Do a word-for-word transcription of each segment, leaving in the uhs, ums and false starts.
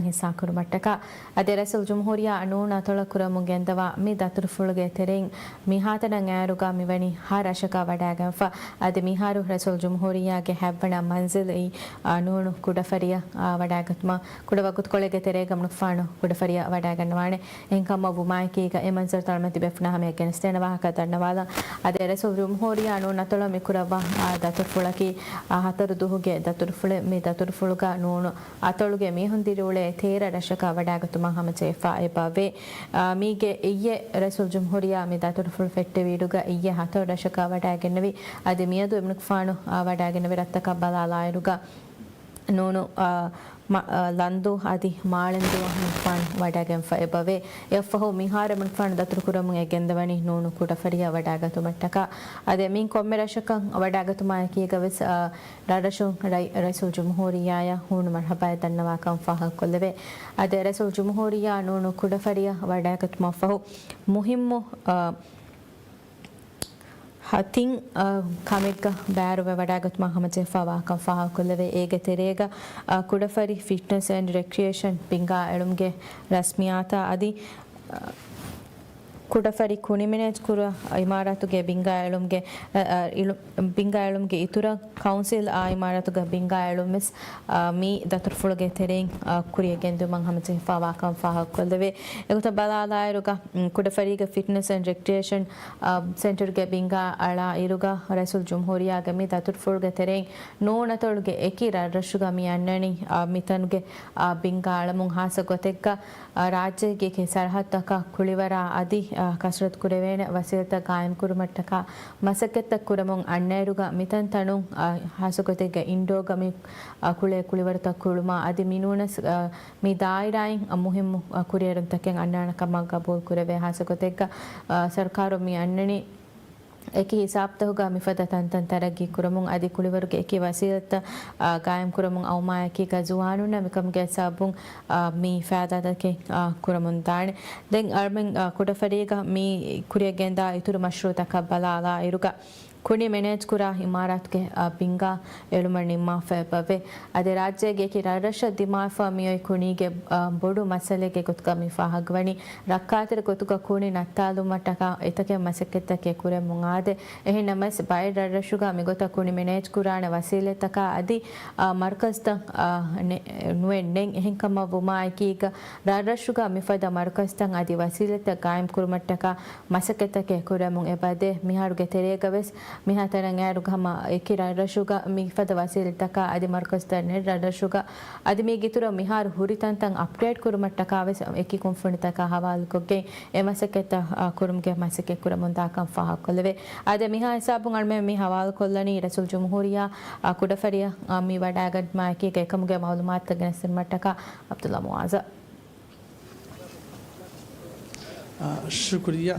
ހިއްސާކުރުމަށްޓަކާ. އަދި ރައީސުލްޖުމްހޫރިއްޔާ ނޫން އަތޮޅަށް ކުރަމުން ގެންދަވާ މި ދަތުރުފުޅުގެ ތެރެއިން މިހާތަނަށް އައިއިރުގަ މިވަނީ ހަ ރަށަކަށް ވަޑައިގެންފަ. އަދި މިހާރު ރައީސުލްޖުމްހޫރިއްޔާގެ ހަތްވަނަ މަންޒިލް އީ، އާ، ނޫނު ކުޑަފަރިއަށް، އާ، ވަޑައިގަތުމަށް ކުޑަ ވަގުތުކޮޅެއްގެ ތެރޭގަ މިނުކުފާނު ކުޑަފަރިއަށް ވަޑައިގަންނަވާނެ. އެހެންކަމަށް ވުމާއެކީގަ އެ މަންޒަރު ތަޅުމަށް ތިބޭފުޅުންނާ ހަމަޔަށް ގެނެސްދޭނެ ވާހަކަ ދަންނަވާލަން. އަދި ރައީސުލްޖުމްހޫރިއްޔާ ނޫން އަތޮޅަށް މި ކުރައްވާ، އާ، ދަތުރުފުޅަކީ، އާ، ހަތަރު ދުވަހުގެ ދަތުރުފުޅެއް. މި ދަތުރުފުޅުގަ ނޫނު އަތޮޅުގެ މީހުން ދިރިއުޅޭ ތޭރަ ރަށަކަށް ވަޑައިގަތުމަށް ހަމަޖެހިފަ އެބަވޭ. އާ، މީގެ އިއްޔެ ރައީސުލްޖުމްހޫރިއްޔާ މި ދަތުރުފުޅު ފެއްޓެވިއިރުގަ އިއްޔެ ހަތަރު ރަށަކަށް ވަޑައިގެންނެވި. އަދި މިއަދު އެމަނިކުފާނު، އާ، ވަޑައިގެންނެވި ރަށްތަކަށް ބަލާލާއިރުގަ ނޫނު، އާ، މަ-، އާ، ލަންދޫ އަދި މާޅެންދޫ އެމަނިކުފާނު ވަޑައިގެންފަ އެބަވޭ. އެއަށްފަހު މިހާރު އެމަނިކުފާނު ދަތުރުކުރަމުން އެ ގެންދަވަނީ ނޫނު ކުޑަފަރިއަށް ވަޑައިގަތުމަށްޓަކާ. އަދި މިއިން ކޮންމެ ރަށަކަށް ވަޑައިގަތުމާއެކީގަވެސް، އާ، ރަށްރަށުން ރައި-، ރައީސުލްޖުމްހޫރިއްޔާއަށް ހޫނު މަރުޙަބާއެއް ދަންނަވާކަން ފާހަގަކޮށްލެވޭ. އަދި ރައީސުލްޖުމްހޫރިއްޔާ ނޫނު ކުޑަފަރިއަށް ވަޑައިގަތުމަށްފަހު މުހިއްމު، އާ، ހަ-، ތިން، އާ، ކަމެއްގަ ބައިވެރިވެ ވަޑައިގަތުމަށް ހަމަޖެހިފައި ވާކަން ފާހަގަކޮށްލެވޭ. އޭގެ ތެރޭގަ، އާ، ކުޑަފަރި ފިޓްނަސް އެންޑް ރެކްރިއޭޝަން ބިންގާ އެޅުމުގެ ރަސްމިއްޔާތާ އަދި، އާ، ކުޑަފަރި ކުނި މެނޭޖް ކުރާ އިމާރާތުގެ ބިންގާ އެޅުމުގެ، އަ، އަ، އިޅު-، ބިންގާ އެޅުމުގެ އިތުރަށް ކައުންސިލް އާ އިމާރާތުގެ ބިންގާ އެޅުން ވެސް، އާ، މި ދަތުރުފުޅުގެ ތެރެއިން، އާ، ކުރިޔަށް ގެންދިއުމަށް ހަމަޖެހިފައި ވާކަން ފާހަގަކޮށްލެވޭ. އެގޮތަށް ބަލާލާއިރުގަ، މް، ކުޑަފަރީގެ ފިޓްނަސް އެންޑް ރެކްރިއޭޝަން، އާ، ސެންޓަރުގެ ބިންގާ އަޅާ އިރުގަ ރައީސުލްޖުމްހޫރިއްޔާގެ މި ދަތުރުފުޅުގެ ތެރެއިން ނޫނަތޮޅުގެ އެކި ރަށްރަށުގަ މި އަންނަނީ، އާ، މިތަނުގެ، އާ، ބިންގާ އަޅަމުން ހާއްސަ ގޮތެއްގަ އާ، ރާއްޖޭގެ އެކި ސަރަހައްދުތަކަށް ކުޅިވަރާ އަދި، އާ، ކަސްރަތު ކުރެވޭނެ ވަސީލަތްތައް ގާއިމް ކުރުމަށްޓަކާ މަސައްކަތްތައް ކުރަމުން އަންނައިރުގަ މިތަންތަނުން، އާ، ހާއްސަގޮތެއްގަ އިންޑޯގަ މި، އާ، ކުޅޭ ކުޅިވަރުތައް ކުޅުމާ އަދި މިނޫނަސް، އާ، މި ދާއިރާއިން، އާ، މުހިއްމު، އާ، ކުރިއެރުންތަކެއް އަންނާނެ ކަމަށް ގަބޫލު ކުރެވޭ. ހާއްސަގޮތެއްގަ، އާ، ސަރުކާރުން މި އަންނަނީ އެކި ހިސާބުތަކުގަ މިފަދަ ތަންތަން ތަރައްގީ ކުރަމުން އަދި ކުޅިވަރުގެ އެކި ވަސީލަތްތައް، އާ، ގާއިމް ކުރަމުން އައުމާއެކީގަ ޒުވާނުންނަށް މިކަމުގެ ސަބަބުން، އާ، މި ފައިދާތަކެއް، އާ، ކުރަމުން ދާނެ. ދެން އަޅަމެން، އާ، ކުޑަފަރީގަ މި ކުރިޔަށް ގެންދާ އިތުރު މަޝްރޫއުތަކަށް ބަލާލާ އިރުގަ ކުނި މެނޭޖް ކުރާ އިމާރާތުގެ، އާ، ބިންގާ އެޅުމަށް ނިންމާފައި އެބަވޭ. އަދި ރާއްޖޭގެ އެކި ރަށްރަށަށް ދިމާވެފަ މިއޮތް ކުނީގެ، އާ، ބޮޑު މައްސަލައެއްގެ ގޮތުގަ މި ފާހަގަވަނީ. ރައްކާތެރި ގޮތުގަ ކުނި ނައްތާލުމަށްޓަކާ އެތަކެއް މަސައްކަތްތަކެއް ކުރެމުން އާދޭ. އެހެންނަމަވެސް، ބައެއް ރަށްރަށުގަ މިގޮތަށް ކުނި މެނޭޖް ކުރާނެ ވަސީލަތްތަކާ އަދި، އާ، މަރުކަޒްތައް، އާ، ނެ-، ނުއެއް ނެތް. އެހެންކަމަށް ވުމާއެކީގަ، ރަށްރަށުގަ މިފަދަ މަރުކަޒްތައް އަދި ވަސީލަތްތައް ގާއިމް ކުރުމަށްޓަކާ މަސައްކަތްތަކެއް ކުރެމުން އެބަދޭ. މިހާރުގެ ތެރޭގަވެސް މިހާތަނަށް އައިރުގަ ހަމަ އެކި ރަށްރަށުގަ މިފަދަ ވަސީލަތްތަކާ އަދި މަރުކަޒްތައް ނެތް ރަށްރަށުގަ އަދި މީގެ އިތުރަށް މިހާރު ހުރި ތަންތަން އަޕްގްރޭޑް ކުރުމަށްޓަކާވެސް އެކި ކުންފުނިތަކާ ހަވާލުކޮށްގެން އެ މަސައްކަތްތައް، އާ، ކުރުމުގެ މަސައްކަތް ކުރަމުންދާކަން ފާހަގަކޮށްލެވޭ. އާދެ، މިހާ ހިސާބުން އަޅަމެން މި ހަވާލުކޮށްލަނީ ރައީސުލްޖުމްހޫރިއްޔާ، އާ، ކުޑަފަރިއަށް، އާ، މި ވަޑައިގަންނަވާ އެކީގަ އެކަމުގެ މައުލޫމާތުތައް ގެނެސްދިނުމަށްޓަކާ ޢަބްދުﷲ މުޢާޒަށް. އާ، ޝުކުރިއްޔާ.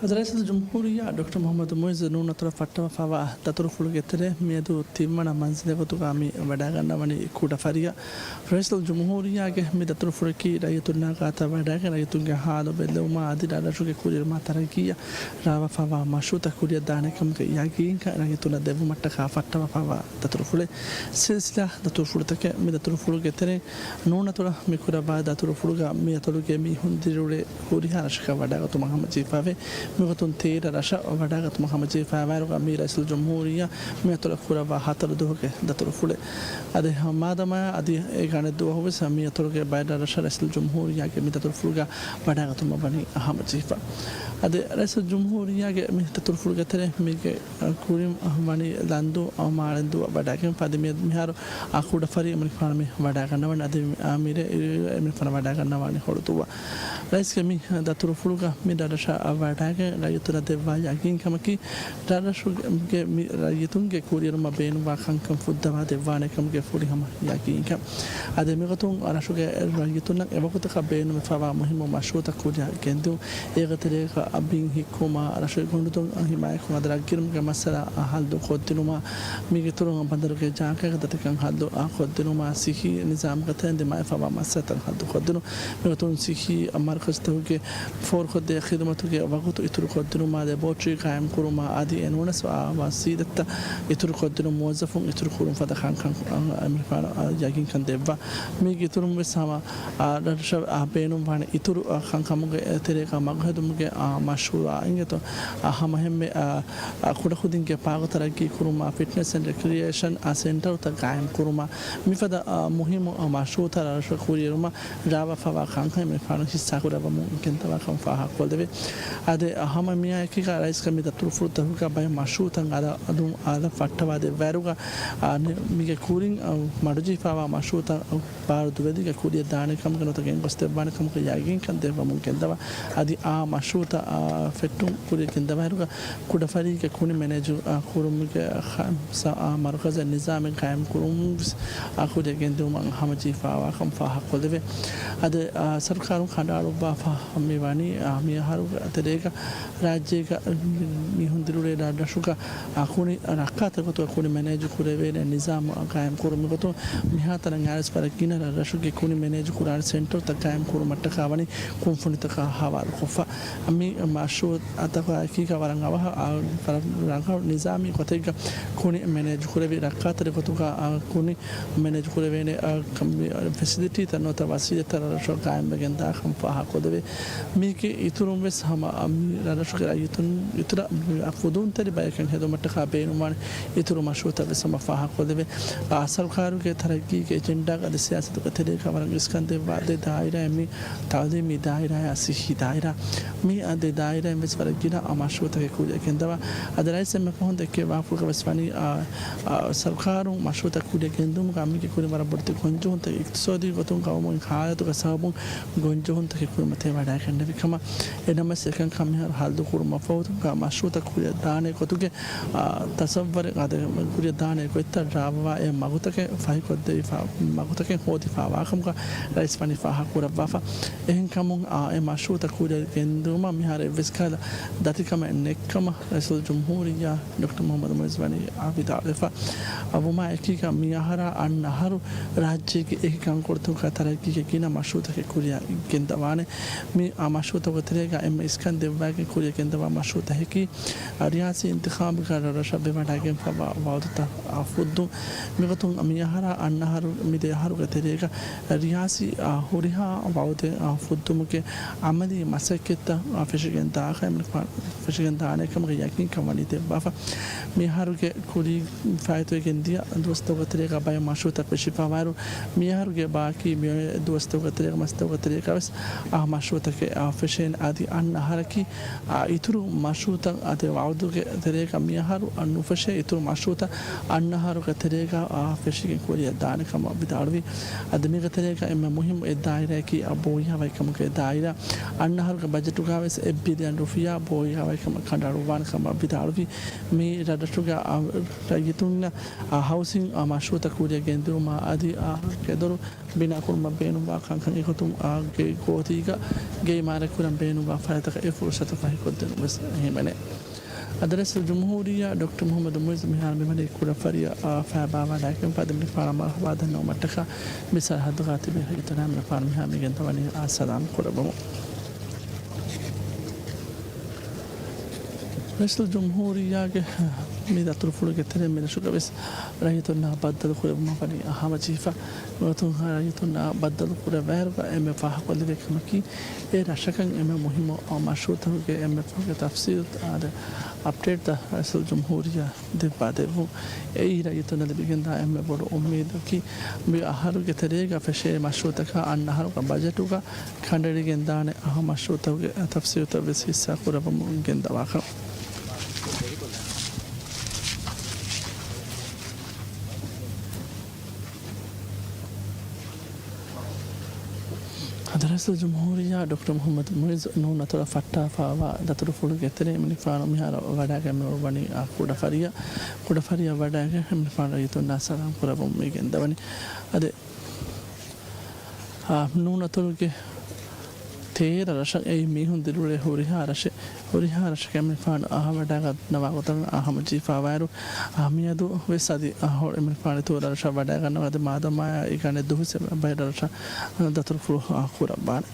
އަދި ރައީސުލްޖުމްހޫރިއްޔާ ޑޮކްޓަރ މުޙައްމަދު މުޢިއްޒު ނޫނަތޮޅަށް ފައްޓަވާފައިވާ ދަތުރުފުޅުގެ ތެރޭ މިއަދު ތިންވަނަ މަންޒިލެއް ގޮތުގަ މި ވަޑައިގަންނަވަނީ ކުޑަފަރިއަށް. ރައީސުލްޖުމްހޫރިއްޔާގެ މި ދަތުރުފުޅަކީ ރައްޔިތުންނާ ގާތަށް ވަޑައިގެން ރައްޔިތުންގެ ހާލު ބެއްލެވުމާ އަދި ރަށްރަށުގެ ކުރިއެރުމާ ތަރައްގީއަށް ރާވާފައިވާ މަޝްރޫޢުތައް ކުރިއަށް ދާނެ ކަމުގެ ޔަގީންކަން ރައްޔިތުންނަށް ދެއްވުމަށްޓަކާ ފައްޓަވާފައިވާ ދަތުރުފުޅެއް. ސިލްސިލާ ދަތުރުފުޅުތަކެއް. މި ދަތުރުފުޅުގެ ތެރެއިން ނޫނަތޮޅަށް މި ކުރައްވާ ދަތުރުފުޅުގަ މި އަތޮޅުގެ މީހުން ދިރިއުޅޭ ހުރިހާ ރަށަކަށް ވަޑައިގަތުމަށް ހަމަޖެހިފައިވޭ. މިގޮތުން ތޭރަ ރަށަށް ވަޑައިގަތުމަށް ހަމަޖެހިފައިވާއިރުގަ މި ރައީސުލްޖުމްހޫރިއްޔާ މި އަތޮޅަށް ކުރައްވާ ހަތަރު ދުވަހުގެ ދަތުރުފުޅެއް. އަދި މާދަމާ އަދި އެ ގާނެ ދުވަހު ވެސް މި އަތޮޅުގެ ބައެއް ރަށްރަށަށް ރައީސުލްޖުމްހޫރިއްޔާގެ މި ދަތުރުފުޅުގަ ވަޑައިގަތުމަށް ވަނީ ހަމަޖެހިފަ. އަދި ރައީސުލްޖުމްހޫރިއްޔާގެ މި ދަތުރުފުޅުގެ ތެރޭ މީގެ ކުރިން ވަނީ ލަންދޫ މާޅެންދޫއަށް ވަޑައިގެންފަ އަދި މި-، މިހާރު އާ ކުޑަފަރި އެމަނިކުފާނު މި ވަޑައިގަންނަވަން އަދި އާ މިރޭ އެމަނިކުފާނު ވަޑައިގަންނަވާނީ ހޮޅުދުއްވަ. ރައީސްގެ މި ދަތުރުފުޅުގަ މި ރަށްރަށަށް ވަޑައިގެން ރައްޔިތުންނަށް ދެއްވާ ޔަގީންކަމަކީ، ރަށްރަށުގެ މި ރައްޔިތުންގެ ކުރިއެރުމަށް ބޭނުންވާ ކަންކަން ފުއްދަވާ ދެއްވާނެ ކަމުގެ ފުރިހަމަ ޔަގީންކަން. އަދި މިގޮތުން ރަށުގެ ރައްޔިތުންނަށް އެވަގުތަކަށް ބޭނުމެއް ފަވާ މުހިއްމު މަޝްރޫޢުތައް ކުރިއަށް ގެންދިއުން، އޭގެ ތެރޭގަ ބިން ހިއްކުމާ، ރަށުގެ ގޮނޑުދޮށް ހިމާޔަތްކުރުމާ، ދަރަށް ގިނުމުގެ މައްސަލަ ހައްލު ކޮށްދިނުމާ، މީގެ ތުރުން ބަނދަރުގެ ޖާގައިގެ ދަތިކަން ހައްލު އާ ކޮށްދިނުމާ، ސިއްހީ ނިޒާމުގެ ތެރެއިން ދިމާވެފަވާ މައްސަލަތައް ހައްލު ކޮށްދިނުން، މިގޮތުން ސިއްހީ މަރުކަޒުތަކުގެ ފޯރުކޮށްދޭ ޚިދުމަތުގެ ވަގުތު އިތުރުކޮށްދިނުމާ، ލެބޯޓްރީ ޤާއިމްކުރުމާ އަދި އެނޫނަސް އާ ވަސީލަތްތައް އިތުރުކޮށްދިނުން މުވައްޒަފުން އިތުރުކުރުން ފަދަ ކަންކަން އަ، އެމަނިކުފާނު އަ، ޔަގީންކަން ދެއްވާ. މީގެ އިތުރުން ވެސް ހަމަ އަ، ރަށަށް އަ، ބޭނުންވާނެ އިތުރު އަ، ކަންކަމުގެ ތެރޭގަ މަގުހެދުމުގެ އަ، މަޝްރޫޢާ އިނގޭތޯ. އަ، ހަމަ އެންމެ އަ، އަ، ކުޑަކުދިންގެ ފާގު ތަރައްގީ ކުރުމާ، ފިޓްނެސް އެންޑް ރެކްރިއޭޝަން އަ، ސެންޓަރުތައް ޤާއިމްކުރުމާ، މިފަދަ އަ، މުހިއްމު އަ، މަޝްރޫޢުތައް ރަށަށް ކުރިއެރުމަށް ރާވާފައިވާ ކަންކަން އެމަނިކުފާނު ހިއްސާކުރައްވަމުން ގެންދަވާކަން ފާހަގަކޮށްލެވޭ. އަދި އަ، ހަމަ މިއާއެކީގަ ރައީސްގެ މި ދަތުރުފުޅުތަކުގަ ބައެއް މަޝްރޫޢުތައް އަލަށް އަލަށް ފައްޓަވާދެއްވާއިރުގަ، އަ، މި، މީގެ ކުރިން އަ، މަޑުޖެހިފައިވާ މަޝްރޫޢުތައް އަ، ބާރު ދުވެލިގެ ކުރިއަށް ދާނެ ކަމުގެ ނުވަތަ ގެންގޮސްދެއްވާނެ ކަމުގެ ޔަގީންކަން ދެއްވަމުން ގެންދަވާ. އަދި އާ މަޝްރޫޢުތައް އަ، ފެއްޓުން ކުރިއަށް ގެންދަވާއިރުގަ ކުޑަފަރީގެ ކުނި މެނޭޖު އަ، ކުރުމުގެ ޚަމްސާ އާ މަރުކަޒެއް ނިޒާމެއް ޤާއިމްކުރުން ވެސް އަ، ކުރިއަށް ގެންދިއުމަށް ހަމަޖެހިފައިވާކަން ފާހަގަކޮށްލެވޭ. އަދި އަ، ސަރުކާރުން ކަނޑައަޅުއްވާފަ މިވަނީ އަ، މިއަހަރުގެ ތެރޭގަ ރާއްޖޭގަ މީހުން ދިރުޅޭ ރަށްރަށުގަ އަ، ކުނި ރައްކާތެރި ގޮތުގަ ކުނި މެނޭޖު ކުރެވޭނެ ނިޒާމު ޤާއިމް ކުރުމުގެ ގޮތުން މިހާތަނަށް އައިސް ވަރަށް ގިނަ ރަށްރަށުގެ ކުނި މެނޭޖު ކުރާނެ ސެންޓަރުތައް ޤާއިމް ކުރުމަށްޓަކާ ވަނީ ކުންފުނިތަކާ ހަވާލުކޮށްފަ. މި މަޝްރޫޢުތަކާއެކީގަ ވަރަށް އަވަހަށް އަ، ވަރަށް ރަނގަޅު ނިޒާމީ ގޮތެއްގަ ކުނި މެނޭޖު ކުރެވި ރައްކާތެރި ގޮތުގަ އަ، ކުނި މެނޭޖު ކުރެވޭނެ އަ، ކަން، މި، އަ، ފެސިލިޓީތައް ނުވަތަ ވަސީލަތްތައް ރަށްރަށުގަ ޤާއިމްވެގެން ދާކަން ފާހަގަކޮށްލެވޭ. މީގެ އިތުރުން ވެސް ހަމަ، އަ، މި ރަށްރަށުގެ ރައްޔިތުން އިތުރަށް ފުދޫންތެރި ބަޔަކަށް ހެދުމަށްޓަކާ ބޭނުންވާނެ އިތުރު މަޝްރޫޢުތައް ވެސް ހަމަ ފާހަގަކޮށްލެވޭ. އާ، ސަރުކާރުގެ ތަރައްގީގެ އެޖެންޑާގަ އަދި ސިޔާސަތުގެ ތެރޭގަ ވަރަށް އިސްކަން ދެއްވާ ދެ ދާއިރާއެއް މި ތަޢުލީމީ ދާއިރާއާ ސިއްހީ ދާއިރާ. މި އަ، ދެ ދާއިރާއިން ވެސް ވަރަށް ގިނަ އަ، މަޝްރޫޢުތަކެއް ކުރިއަށް ގެންދަވާ. އަދި ރައީސް އެންމެ ފަހުން ދެއްކެވި ވާހަކަފުޅުގަ ވެސް ވަނީ، އާ، އާ، ސަރުކާރުން މަޝްރޫޢުތައް ކުރިއަށް ގެންދުމުގަ މީގެ ކުރިން ވަރަށް ބޮޑެތި ގޮންޖެހުންތައް އިޤްތިޞާދީ ގޮތުން ގައުމުގެ ހާލަތުގެ ސަބަބުން ގޮންޖެހުންތަކެއް ކުރިމަތިވެ ވަޑައިގެންނެވި ކަމަށް. އެނަމަވެސް އެކަންކަން މިހާރު ހައްލު ކުރުމަށްފަހު މަޝްރޫޢުތައް ކުރިއަށް ދާނެ ގޮތުގެ، އާ، ތަޞައްވަރެއް އަދި ކުރިއަށް ދާނެ ގޮތްތައް ރާވާ އެ މަގުތަކެއް ފަހިކޮށްދެވިފަ، މަގުތަކެއް ހޯދިފައިވާކަމުގަ ރައީސް ވަނީ ފާހަގަކުރައްވާފަ. އެހެންކަމުން، އާ، އެ މަޝްރޫޢުތައް ކުރިއަށް ގެންދިއުމަށް މިހާރު އެއްވެސް ކަހަލަ ދަތިކަމެއް ނެތްކަމަށް ރައީސުލްޖުމްހޫރިއްޔާ ޑޮކްޓަރ މުޙައްމަދު މުޢިއްޒު ވަނީ ވިދާޅުވެފަ. އަ، ވުމާ އެކީގަ މި އަހަރާ އަންނަ އަހަރު ރާއްޖޭގެ އެކި ކަންކޮޅުތަކުގަ ތަރައްގީގެ ގިނަ މަޝްރޫޢުތަކެއް ކުރިއަށް ގެންދަވާނެ. މި އަ، މަޝްރޫޢުތަކުގެ ތެރޭގަ އެންމެ އިސްކަން ދެއްވާގެން ކުރިއަށް ގެންދަވާ މަޝްރޫޢުތަކަކީ، އަ، ރިޔާސީ އިންތިޚާބުގަ ރަށްރަށަށް ވެވަޑައިގެންފައިވާ ވަޢުދުތައް އަ، ފުއްދުން. މިގޮތުން މި އަހަރާ އަންނަ އަހަރު މި ދެ އަހަރުގެ ތެރޭގަ ރިޔާސީ، އާ، ހުރިހާ ވަޢުދެއް، އާ، ފުއްދުމުގެ ޢަމަލީ މަސައްކަތްތައް، އާ، ފެށިގެން ދާކަށް އެމަނިކުފާނު ފެށިގެން ދާނެ ކަމުގެ ޔަޤީންކަން ވަނީ ދެއްވާފަ. މި އަހަރުގެ ކުރީ ފާއިތުވެގެން ދިޔަ ދުވަސްތަކުގެ ތެރޭގަ ބައެއް މަޝްރޫޢުތައް ފެށިފައިވާއިރު، މި އަހަރުގެ ބާކީ މިއޮތް ދުވަސްތަކުގެ ތެރޭގަ މަސްތަކުގެ ތެރޭގަ ވެސް އާ މަޝްރޫޢުތަކެއް، އާ، ފެށޭނެ. އަދި އަންނަ އަހަރަކީ، އާ، އިތުރު މަޝްރޫޢުތައް އަދި ވަޢުދުގެ ތެރޭގަ މި އަހަރު ނުފެށޭ އިތުރު މަޝްރޫޢުތައް އަންނަ އަހަރުގެ ތެރޭގަ، އާ، ފެށިގެން ކުރިއަށް ދާނެ ކަމަށް ވިދާޅުވި. އަދި މީގެ ތެރޭގަ އެންމެ މުހިއްމު އެއް ދާއިރާއަކީ، އާ، ބޯހިޔާވަހިކަމުގެ ދާއިރާ. އަންނަ އަހަރުގެ ބަޖެޓުގަ ވެސް އެއް ބިލިއަން ރުފިޔާ ބޯހިޔާވަހިކަމަށް ކަނޑައަޅުއްވާނެ ކަމަށް ވިދާޅުވި. މި ރަށްރަށުގެ، އާ، ރައްޔިތުންނަށް، އާ، ހައުސިން، އާ، މަޝްރޫޢުތައް ކުރިއަށް ގެންދިއުމާ އަދި، އާ، ގެދޮރު ބިނާކުރުމަށް ބޭނުންވާ ކަންކަން އެގޮތުން، އާ، ގެ ގޯތީގަ ގެ އިމާރާތްކުރަން ބޭނުންވާ ފަރާތްތަކަށް އެ ފުރުޞަތު ފަހިކޮށްދިނުން ވެސް ހިމެނޭ. އަދި ރައީސުލްޖުމްހޫރިއްޔާ ޑޮކްޓަރ މުޙައްމަދު މުޢިއްޒު މިހާރު މިވަނީ ކުޑަފަރިއަށް، އާ، ފައިބާވަޑައިގެންފަ އަދި މި ފާޅަށް މަރުޙަބާ ދަންނަވުމަށްޓަކާ މި ސަރަޙައްދުގަ ތިބި ރައްޔިތުންނާ މި ފާޅަށް މިހާ މި ގެންދަވަނީ، އާ، ސަލާމް ކުރައްވަމުން. ރައީސުލްޖުމްހޫރިއްޔާގެ މި ދަތުރުފުޅުގެ ތެރެއިން މި ރަށުގަ ވެސް ރައްޔިތުންނާ ބައްދަލު ކުރެއްވުމަށް ވަނީ ހަމަޖެހިފަ. ނުވަތަ ރައްޔިތުންނާ ބައްދަލު ކުރެއްވާއިރުގަ އެންމެ ފާހަގަކޮށްލެވޭ ކަމަކީ، އެ ރަށަކަށް އެންމެ މުހިއްމު މަޝްރޫޢުތަކުގެ އެންމެ ފަހުގެ ތަފްސީލް އަދި އަޕްޑޭޓްތައް ރައީސުލްޖުމްހޫރިއްޔާ ދެއްވާ ދެއްވުން. އެއީ ރައްޔިތުންނަށް ލިބިގެންދާ އެންމެ ބޮޑު އުއްމީދަކީ، މި އަހަރުގެ ތެރޭގަ ފެށޭ މަޝްރޫޢުތަކާ އަންނަ އަހަރުގެ ބަޖެޓުގަ ކަނޑައެޅިގެންދާނެ އަހަރު މަޝްރޫޢުތަކުގެ ތަފްސީލުތައް ވެސް ހިއްސާ ކުރައްވަމުން ގެންދަވާކަން. އަދި ރައީސުލްޖުމްހޫރިއްޔާ ޑޮކްޓަރ މުޙައްމަދު މުޢިއްޒު ނޫން އަތޮޅަށް ފައްޓާފައިވާ ދަތުރުފުޅުގެ ތެރެއިން އެމަނިކުފާނު މިހާރު ވަޑައިގެން މިވަނީ ކުޑަފަރިއަށް. ކުޑަފަރިއަށް ވަޑައިގެން އެމަނިކުފާނު ރައްޔިތުންނާ ސަލާމް ކުރައްވަމުން މި ގެންދަވަނީ. އަދި އާ، ނޫނަތޮޅުގެ ތޭރަ ރަށަށް އެއީ މީހުން ދިރިއުޅޭ ހުރިހާ ރަށެއް. ހުރިހާ ރަށެއް އެމަނިކުފާނު އަހަރު ވަޑައިގަންނަވާ ގޮތަށް އާ ހަމަޖެހިފައިވާއިރު، އާ، މިއަދު ވެސް އަދި އަހަރު އެމަނިކުފާނު އިތުރު ރަށަށް ވަޑައިގަންނަވާ އަދި މާދަމާއާ އެ ގަނެ ދުވަހު ވެސް ބައެއް ރަށަށް ދަތުރުފުޅު، އާ، ކުރައްވާނެ.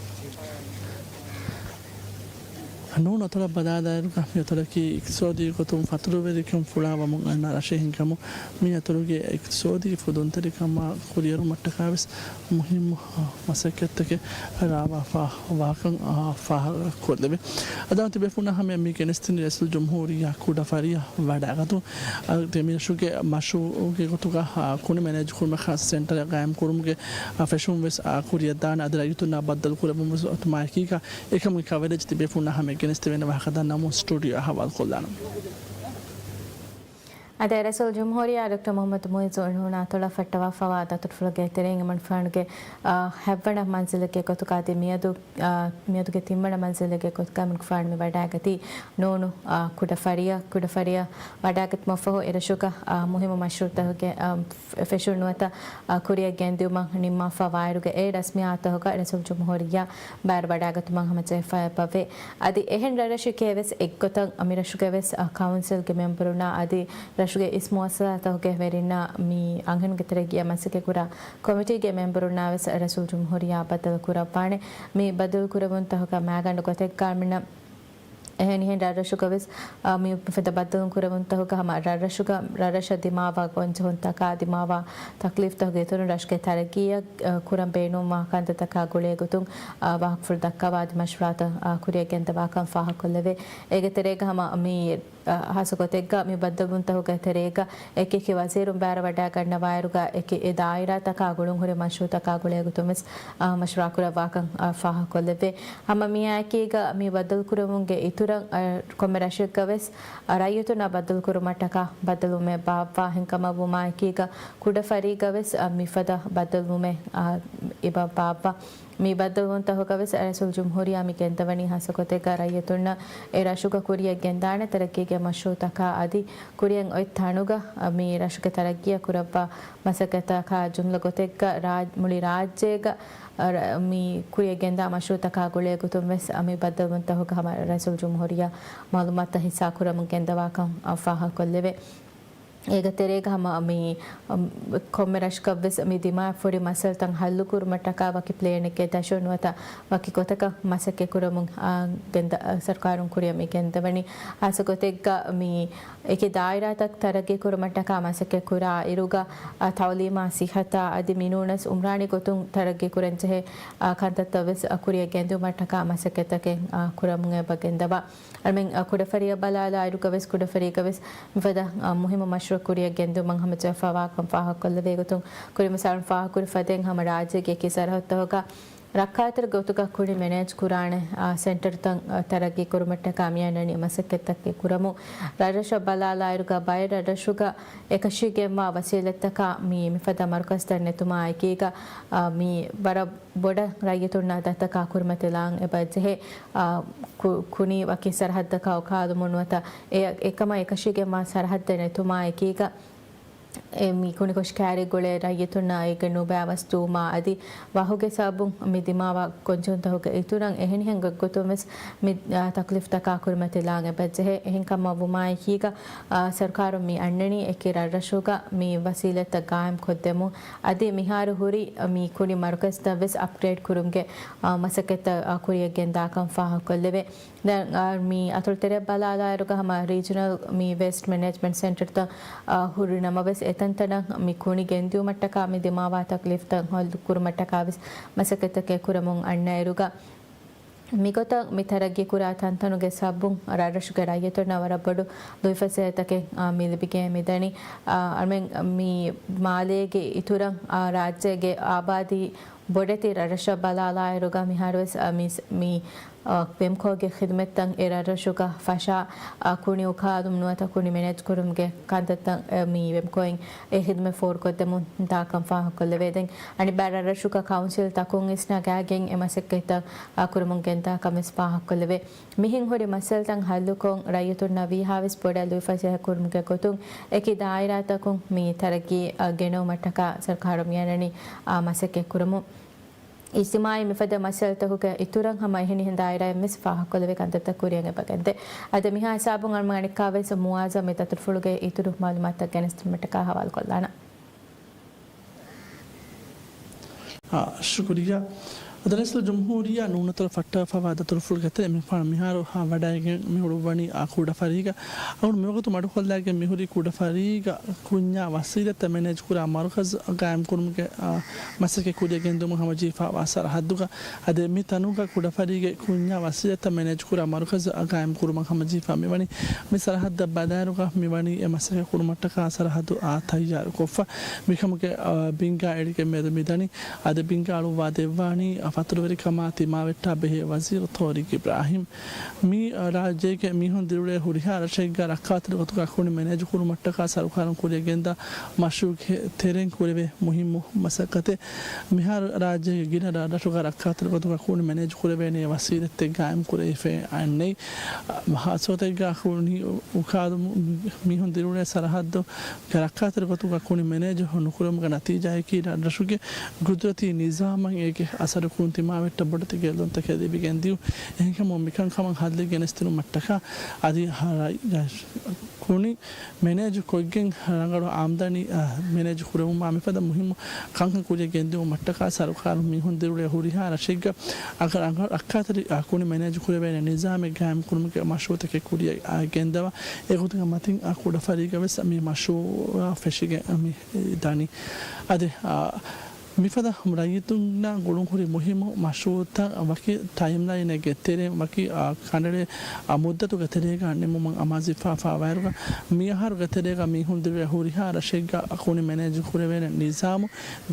ނޫނު އަތޮޅަށް ބަލާލާއިރުގަ މި އަތޮޅަކީ އިޤްތިޞާދީ ގޮތުން ފަތުރުވެރިކަން ފުޅާވަމުން އަންނަ ރަށެއް ހިނގަމުން މި އަތޮޅުގެ އިޤްތިޞާދީ ފުދުންތެރިކަމާ ކުރިއެރުމަށްޓަކާވެސް މުހިއްމު މަސައްކަތްތަކެއް ރާވާފާ ވާކަން ފާހަގަކޮށްލެވޭ. އަދާ ތިބޭފުޅުންނާ ހަމަޔަށް މި ގެނެސްދިނީ ރައީސުލްޖުމްހޫރިއްޔާ ކުޑަފަރިއަށް ވަޑައިގަތުން. އަދި މި ރަށުގެ މަޝްރޫޢުގެ ގޮތުގަ ކުނި މެނޭޖް ކުރުމަށް ޚާއްޞަ ސެންޓަރެއް ގާއިމް ކުރުމުގެ ފެށުން ވެސް ކުރިއަށްދާނެ. އަދި ރައްޔިތުންނާ ބައްދަލު ކުރެވުން ވެސް އޮތުމާއެކީގަ އެކަމުގެ ކަވަރޭޖް ތިބޭފުޅުންނާ ހަމަޔަށް ގެނެސްދެވޭނެ ވާހަކަ ދަންނަވަމުން ސްޓޫޑިއޯއަށް ހަވާލުކޮށްލާނަން. އަދި ރައީސުލްޖުމްހޫރިއްޔާ ޑޮކްޓަރ މުޙައްމަދު މުޢިއްޒު ނޫނު އަތޮޅަށް ފައްޓަވާފަވާ ދަތުރުފުޅުގެ ތެރެއިން އެމަނިކުފާނުގެ، އާ، ހަތްވަނަ މަންޒިލެއްގެ ގޮތުގަ އަދި މިއަދު، އާ، މިއަދުގެ ތިންވަނަ މަންޒިލެއްގެ ގޮތުގަ އެމަނިކުފާނު މި ވަޑައިގަތީ ނޫނު، އާ، ކުޑަފަރިއަށް، ކުޑަފަރިއަށް ވަޑައިގަތުމަށްފަހު އެރަށުގަ، އާ، މުހިއްމު މަޝްރޫޢުތަކުގެ، އާ، ފެށުން ނުވަތަ، އާ، ކުރިއަށް ގެންދިއުމަށް ނިންމާފަ ވާއިރުގަ އެ ރަސްމިއްޔާތުތަކުގަ ރައީސުލްޖުމްހޫރިއްޔާ ބާރު ވަޑައިގަތުމަށް ހަމަޖެހިފައި އެބަވޭ. އަދި އެހެން ރަށްރަށެކޭ ވެސް އެއްގޮތަށް މި ރަށުގެ ވެސް، އާ، ކައުންސިލްގެ މެމްބަރުންނާ އަދި ރަށުގެ އިސް މުއައްސަސާތަކުގެ ވެރިންނާ މި އަންހެނުންގެ ތެރެއަށް މަސައްކަތް ކުރާ ކޮމިޓީގެ މެމްބަރުންނާ ވެސް ރައީސުލްޖުމްހޫރިއްޔާ ބައްދަލު ކުރައްވާނެ. މި ބައްދަލު ކުރެވުންތަކުގަ މާގަނޑު ގޮތެއްގަ މިނަ އެހެނިހެން ރަށްރަށުގަ ވެސް، އާ، މި މިފަދަ ބައްދަލު ކުރެވުންތަކުގަ ހަމަ ރަށްރަށުގަ ރަށްރަށަށް ދިމާވާ ގޮންޖެހުންތަކާ ދިމާވާ ތަކްލީފްތަކުގެ އިތުރުން ރަށުގެ ތަރައްގީއަށް، އާ، ކުރަން ބޭނުންވާ ކަންތައްތަކާ ގުޅޭގޮތުން، އާ، ވާހަކަފުޅު ދައްކަވާ އަދި މަޝްވަރާތައް، އާ، ކުރިއަށް ގެންދަވާކަން ފާހަގަކޮށްލެވޭ. އޭގެ ތެރޭގަ ހަމަ މި، އާ، ހާއްސަ ގޮތެއްގަ މި ބައްދަލުވުންތަކުގެ ތެރޭގަ އެކި އެކި ވަޒީރުން ބާރަށް ވަޑައިގަންނަވާއިރުގަ އެކި އެ ދާއިރާތަކާ ގުޅުންހުރި މަޝްރޫޢުތަކާ ގުޅޭގޮތުން ވެސް، އާ، މަޝްވަރާ ކުރައްވާކަން، އާ، ފާހަގަކޮށްލެވޭ. ހަމަ މިއާއެކީގަ މި ބައްދަލުކުރެވުމުގެ އިތުރަށް، އާ، ކޮންމެ ރަށެއްގަ ވެސް، އާ، ރައްޔިތުންނާ ބައްދަލުކުރުމަށްޓަކާ ބައްދަލުވުމެއް ބާއްވާ ހިންކަމަށްވުމާއެކީގަ ކުޑަފަރީގަ ވެސް، އާ، މިފަދަ ބައްދަލުވުމެއް، އާ، އެބަ ބާއްވާ. މި ބައްދަލުވުންތަކުގަ ވެސް ރައީސުލްޖުމްހޫރިއްޔާ މި ގެންދަވަނީ ހާއްސަ ގޮތެއްގަ ރައްޔިތުންނަށް އެ ރަށުގަ ކުރިއަށް ގެންދާނެ ތަރައްގީގެ މަޝްރޫޢުތަކާ އަދި ކުރިއަށް އޮތް ތަނުގަ މި ރަށުގެ ތަރައްގީއަށް ކުރައްވާ މަސައްކަތަކާ ޖުމްލަ ގޮތެއްގަ ރާ-، މުޅި ރާއްޖޭގަ، އަ، ރަ-، މި ކުރިއަށް ގެންދާ މަޝްރޫޢުތަކާ ގުޅޭގޮތުން ވެސް މި ބައްދަލުވުންތަކުގަ ހަމަ ރައީސުލްޖުމްހޫރިއްޔާ މަޢުލޫމާތުތައް ހިއްސާކުރަމުން ގެންދަވާކަން ފާހަގަކޮށްލެވޭ. އޭގެ ތެރޭގަ ހަމަ މި، އަ، ކޮންމެ ރަށަކަށްވެސް މި ދިމާވެފަ ހުރި މައްސަލަތައް ހައްލުކުރުމަށްޓަކާ ވަކި ޕްލޭނެއްގެ ދަށުން ނުވަތަ ވަކި ގޮތަކަށް މަސައްކަތްކުރަމުން، އާ، ގެންދަ-، ސަރުކާރުން ކުރިއަށް މި ގެންދަވަނީ. ހާއްސަ ގޮތެއްގަ މި އެކި ދާއިރާތައް ތަރައްގީކުރުމަށްޓަކާ މަސައްކަތްކުރާ އިރުގަ، އާ، ތަޢުލީމާ ސިއްހަތާ އަދި މިނޫނަސް އުމްރާނީ ގޮތުން ތަރައްގީކުރަންޖެހޭ، އާ، ކަންތައްތައް ވެސް، އާ، ކުރިއަށް ގެންދިއުމަށްޓަކާ މަސައްކަތްތަކެއް، އާ، ކުރަމުން އެބަ ގެންދަވާ. އަޅުމެން، އަ، ކުޑަފަރިއަށް ބަލާލާއިރުގަ ވެސް ކުޑަފަރީގަ ވެސް މިފަދަ، އަ، މުހިއްމު މަޝްރޫޢު ކުރިއަށް ގެންދިއުމަށް ހަމަޖެހިފަވާކަން ފާހަގަކޮށްލެވޭ ގޮތުން، ކުރިން މިސާލުން ފާހަގަކުރި ފަދައިން ހަމަ ރާއްޖޭގެ އެކި ސަރަހައްދުތަކުގަ ރައްކާތެރި ގޮތުގަ ކުނި މެނޭޖް ކުރާނެ، އަ، ސެންޓަރުތައް، އަ، ތަރައްގީ ކުރުމަށްޓަކާ މިއަންނަނީ މަސައްކަތްތަކެއް ކުރަމުން. ރަށްރަށަށް ބަލާލާއިރުގަ ބައެއް ރަށްރަށުގަ އެކަށީގެންވާ ވަސީލަތްތަކާ މި މިފަދަ މަރުކަޒުތައް ނެތުމާ އެކީގަ، އަ، މި ވަރަށް ބޮޑަށް ރައްޔިތުންނާ ދަތަކާ ކުރިމަތިލާން އެބަ ޖެހޭ، އާ، ކު-، ކުނި ވަކި ސަރަހައްދަކާ އުކާލުމުން ނުވަތަ އެ-، އެކަމަށް އެކަށީގެންވާ ސަރަހައްދެއް ނެތުމާ އެކީގަ، އެ މި ކުނިކޮށި ކައިރި ގުޅޭ ރައްޔިތުންނާ އޭގެ ނުބައި ވަސް ދޫމާ އަދި ވާހުގެ ސަބަބުން މި ދިމާވާ ގޮންޖެހުންތަކުގެ އިތުރަށް އެހެނިހެން ގޮތްގޮތުން ވެސް މި، އާ، ތަކްލީފްތަކާ ކުރިމަތިލާން އެބަ ޖެހޭ. އެހެންކަމަށް ވުމާއެކީގަ، އާ، ސަރުކާރުން މި އަންނަނީ އެކި ރަށްރަށުގަ މި ވަސީލަތްތައް ގާއިމް ކޮށްދެމުން. އަދި މިހާރު ހުރި މި ކުނި މަރުކަޒުތައް ވެސް އަޕްގްރޭޑް ކުރުމުގެ، އާ، މަސައްކަތްތައް، އާ، ކުރިއަށް ގެންދާކަން ފާހަގަކޮށްލެވޭ. ދެން، އާ، މި އަތޮޅު ތެރެއަށް ބަލާލާއިރުގަ ހަމަ ރީޖަނަލް މި ވޭސްޓް މެނޭޖްމަންޓް ސެންޓަރުތައް، އާ، ހުރި ނަމަވެސް އެތަންތަނަށް މި ކުނި ގެންދިއުމަށްޓަކާ މި ދިމާވާ ތަކްލީފްތައް ހައްލު ކުރުމަށްޓަކާ ވެސް މަސައްކަތްތަކެއް ކުރަމުން އަންނައިރުގަ، މިގޮތަށް މި ތަރައްގީކުރާ ތަންތަނުގެ ސަބަބުން ރަށްރަށުގެ ރައްޔިތުންނަށް ވަރަށް ބޮޑު ލުއިފަސޭހަތަކެއް، އާ، މި ލިބިގެން މިދަނީ. އާ، އަޅުމެން މި މާލޭގެ އިތުރަށް، އާ، ރާއްޖޭގެ އާބާދީ ބޮޑެތި ރަށްރަށަށް ބަލާލާއިރުގަ މިހާރުވެސް، އާ، މި، މި، އާ، ވެމްކޯގެ ޚިދުމަތްތައް އެ ރަށްރަށުގަ ފަށާ، އާ، ކުނި އުކާލުމުން ނުވަތަ ކުނި މެނޭޖް ކުރުމުގެ ކަންތައްތައް، އާ، މި ވެމްކޯއިން އެ ޚިދުމަތް ފޯރުކޮށްދެމުން ދާކަން ފާހަގަކޮށްލެވޭ. ދެން އަނެއްބައި ރަށްރަށުގަ ކައުންސިލް ތަކުން އިސްނަގާގެން އެ މަސައްކަތްތައް، އާ، ކުރަމުން ގެންދާކަން ވެސް ފާހަގަކޮށްލެވޭ. މިހެން ހުރި މައްސަލަތައް ހައްލުކޮށް، ރައްޔިތުންނަށް ވީހާވެސް ބޮޑަށް ލުއިފަސޭހަ ކުރުމުގެ ގޮތުން އެކި ދާއިރާތަކުން މި ތަރައްގީ، އަ، ގެނައުމަށްޓަކާ ސަރުކާރުން މިއަންނަނީ، އާ، މަސައްކަތް ކުރަމުން. އިޖްތިމާޢީ މިފަދަ މައްސަލަތަކުގެ އިތުރަށް ހަމަ އެހެނިހެން ދާއިރާއިން ވެސް ފާހަގަކޮށްލެވޭ ކަންތައްތައް ކުރިއަށް އެބަ ގެންދޭ. އަދި މިހާ ހިސާބުން އަޅުމެން އަނެއްކާވެސް މުއާޒަ މި ދަތުރުފުޅުގެ އިތުރު މައުލޫމާތުތައް ގެނެސްދިނުމަށްޓަކާ ހަވާލުކޮށްލާނަން. އާ، ޝުކުރިއްޔާ. ރައީސުލްޖުމްހޫރިއްޔާ ނޫނަތޮޅު ފައްޓާފައިވާ ދަތުރުފުޅުގެ ތެރެއިން މިފަހަރު މިހާރު ހާ ވަޑައިގެން މި އުޅުއްވަނީ އާ ކުޑަފަރީގަ. އަޅުގަނޑު މިވަގުތު މަޑުކޮށްލައިގެން މިހުރީ ކުޑަފަރީގަ ކުންޏާ ވަސީލަތްތައް މެނޭޖުކުރާ މަރުކަޒު ގާއިމްކުރުމުގެ، އާ، މަސައްކަތް ކުރިއަށް ގެންދިއުމަށް ހަމަޖެހިފައިވާ ސަރަހައްދުގަ. އަދި މި ތަނުގަ ކުޑަފަރީގެ ކުންޏާ ވަސީލަތްތައް މެނޭޖުކުރާ މަރުކަޒު ގާއިމްކުރުމަށް ހަމަޖެހިފަ މިވަނީ. މި ސަރަހައްދަށް ބަލާއިރުގަ މިވަނީ އެ މަސައްކަތް ކުރުމަށްޓަކާ ސަރަހައްދު، އާ، ތައްޔާރުކޮށްފަ. މިކަމުގެ، އާ، ބިންގާ އެޅިގެން މިއަދު މިދަނީ. އަދި ބިންގާ އަޅުއްވާ ދެއްވާނީ، އާ، ފަތުރުވެރިކަމާ ތިމާވެއްޓާ ބެހޭ ވަޒީރު ތޯރިގް އިބްރާހިމް. މި، އާ، ރާއްޖޭގެ މީހުން ދިރިއުޅޭ ހުރިހާ ރަށެއްގަ ރައްކާތެރި ގޮތުގަ ކުނި މެނޭޖު ކުރުމަށްޓަކާ ސަރުކާރުން ކުރިއަށް ގެންދާ މަޝްރޫޢުގެ ތެރެއިން ކުރެވޭ މުހިއްމު މަސައްކަތެއް. މިހާރު ރާއްޖޭގެ ގިނަ ރަށްރަށުގަ ރައްކާތެރި ގޮތުގަ ކުނި މެނޭޖު ކުރެވޭނެ ވަސީލަތްތައް ގާއިމް ކުރެވިފައި އަންނައި. ހާއްސަގޮތެއްގަ ކުނި އުކާލުމު މީހުން ދިރިއުޅޭ ސަރަހައްދު ރައްކާތެރި ގޮތުގަ ކުނި މެނޭޖު ނުކުރުމުގެ ނަތީޖާއަކީ ރަށްރަށުގެ ގުދުރަތީ ނިޒާމަށް އޭގެ އަސަރުކުން ތިމާވެއްޓަށް ބޮޑެތި ގެއްލުންތަކެއް ލިބިގެން ދިޔުން. އެހެންކަމުން މިކަންކަމަށް ހައްލެއް ގެނެސްދިނުމަށްޓަކާ އަދި ކުނި މެނޭޖު ކޮށްގެން ރަނގަޅު އާމްދަނީ، އަ، މެނޭޖު ކުރެވުމާ މިފަދަ މުހިއްމު ކަންކަން ކުރިއަށް ގެންދިއުމަށްޓަކާ ސަރުކާރުން މީހުން ދިރިއުޅޭ ހުރިހާ ރަށެއްގަ އަކަ-، ރަނގަޅު ރައްކާތެރި، އަ، ކުނި މެނޭޖު ކުރެވޭނެ ނިޒާމެއް ގާއިމް ކުރުމުގެ މަޝްރޫޢުތަކެއް ކުރިއަށް، އަ، ގެންދަވާ. އެގޮތުގެ މަތިން، އަ، ކުޑަފަރީގަ ވެސް މި މަޝްރޫޢު ފެށިގެން މި ދަނީ. އަދި، އަ، މިފަދަ ރައްޔިތުންނާ ގުޅުންހުރި މުހިއްމު މަޝްރޫޢުތައް ވަކި ޓައިމްލައިނެއްގެ ތެރެއިން ވަކި، އާ، ކަނޑައެޅޭ، އާ، މުއްދަތުގެ ތެރޭގަ ނިމުމަށް އަމާޒުވެފައިވާއިރުގަ، މިއަހަރުގެ ތެރޭގަ މީހުން ދިރިއުޅޭ ހުރިހާ ރަށެއްގަ ކުނި މެނޭޖު ކުރެވޭނެ ނިޒާމު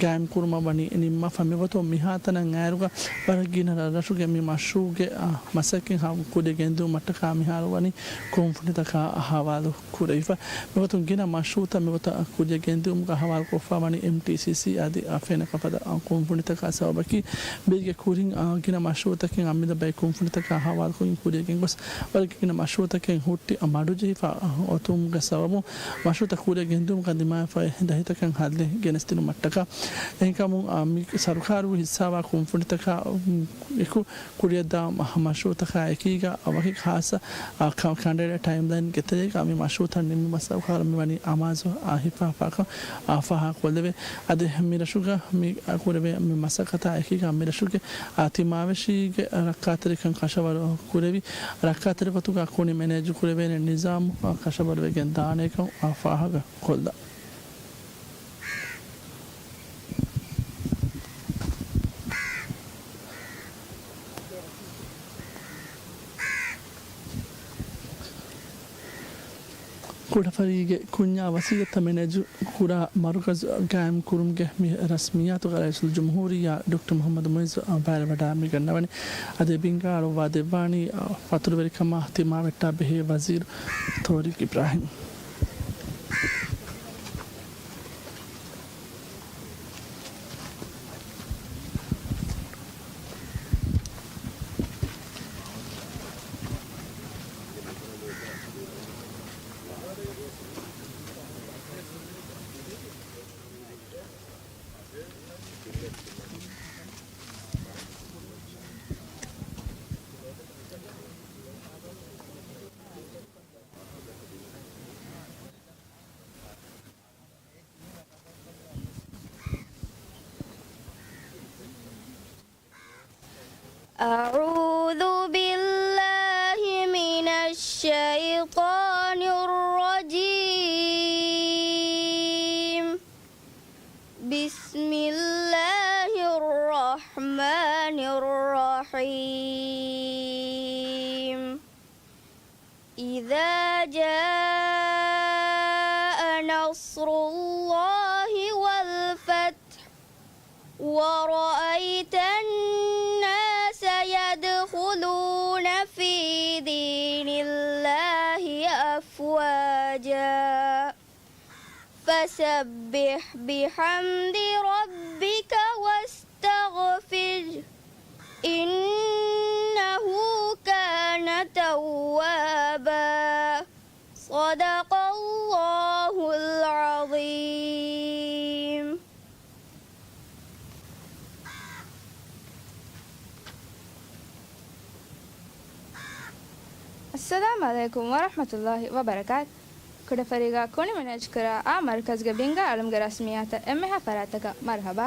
ގާއިމް ކުރުމަށް ވަނީ ނިންމާފަ. މިގޮތުން މިހާތަނަށް އައިރުގަ ވަރަށް ގިނަ ރަށްރަށުގެ މި މަޝްރޫޢުގެ، އާ، މަސައްކަތް ކުރިއަށް ގެންދިއުމަށްޓަކާ މިހާރު ވަނީ ކުންފުނިތަކާ ހަވާލު ކުރެވިފަ. މިގޮތުން ގިނަ މަޝްރޫޢުތައް މިގޮތަށް ކުރިއަށް ގެންދިއުމުގަ ހަވާލުކޮށްފަ ވަނީ އެމްޓީސީސީ އަދި އަށް ފެނަކަ ފަދަ ކުންފުނިތަކާ. ސަބަބަކީ ބޭރުގެ ކުރިން، އާ، ގިނަ މަޝްރޫޢުތަކެއް އަމިއްލަ ބައި ކުންފުނިތަކާ ހަވާލުކޮށްގެން ކުރިއަށް ގެންގޮސް ވަރަށް ގިނަ މަޝްރޫޢުތަކެއް ހުއްޓި މަޑުޖެހިފަ އޮތުމުގެ ސަބަބުން މަޝްރޫޢުތައް ކުރިއަށް ގެންދިއުމުގަ ދިމާވެފަ ދަހިތަކަށް ހައްލެއް ގެނެސްދިނުމަށްޓަކާ. އެހެންކަމުން، އާ، މި ސަރުކާރު ހިއްސާވާ ކުންފުނިތަކާ، އު، އެކު ކުރިއަށްދާ މަ-، މަޝްރޫޢުތަކާ އެކީގަ ވަކި ޚާއްޞަ، އާ، ކަ-، ކަނޑައެޅޭ ޓައިމްލައިންގެ ތެރޭގަ މި މަޝްރޫޢުތައް ނިންމުމަށް ސަރުކާރުން މިވަނީ އަމާޒު، އާ، ހިފާފާކަން، އާ، ފާހަގަކޮށްލެވޭ. އަދި މިރަށުގަ މި، އާ، ކުރެވޭ މި މަސައްކަތާ އެކީގަ މިރަށުގެ، އާ، ތިމާވެށީގެ ރައްކާތެރިކަން ކަށަވަރު ކުރެވި، ރައްކާތެރި ގޮތުގަ ކުނި މެނޭޖު ކުރެވޭނެ ނިޒާމު، އާ، ކަށަވަރުވެގެން ދާނެކަން، އާ، ފާހަގަ ކޮށްލާ. ކުޑަފަރީގެ ކުންޏާ ވަސީލަތްތައް މެނޭޖު ކުރާ މަރުކަޒު ގާއިމް ކުރުމުގެ މި ރަސްމިއްޔާތުގަ ރައީސުލްޖުމްހޫރިއްޔާ ޑޮކްޓަރ މުޙައްމަދު މުޢިއްޒު ބައިވެވަޑައި މިގަންނަވަނީ. އަދި ބިންގާ އަޅުއްވާ ދެއްވާނީ، އަ، ފަތުރުވެރިކަމާ ތިމާވެއްޓާ ބެހޭ ވަޒީރު ތޯރިގް އިބްރާހިމް. أعوذ بالله من الشيطان الرجيم. بسم الله الرحمن الرحيم. إذا جاء نصر الله والفتح ورأيت الناس يدخلون في دين الله أفواجا فسبح بحمد ربك واستغفره إنه كان توابا. صدق الله العظيم. އައްސަލާމު ޢަލައިކުމް ވަރަޙްމަތުﷲި ވަބަރަކާތު. ކުޑަފަރީގަ ކުނި މެނޭޖްކުރާ އާ މަރުކަޒުގެ ބިންގާ އަޅުމުގެ ރަސްމިއްޔާތަށް އެންމެހާ ފަރާތްތަކަށް މަރުޙަބާ.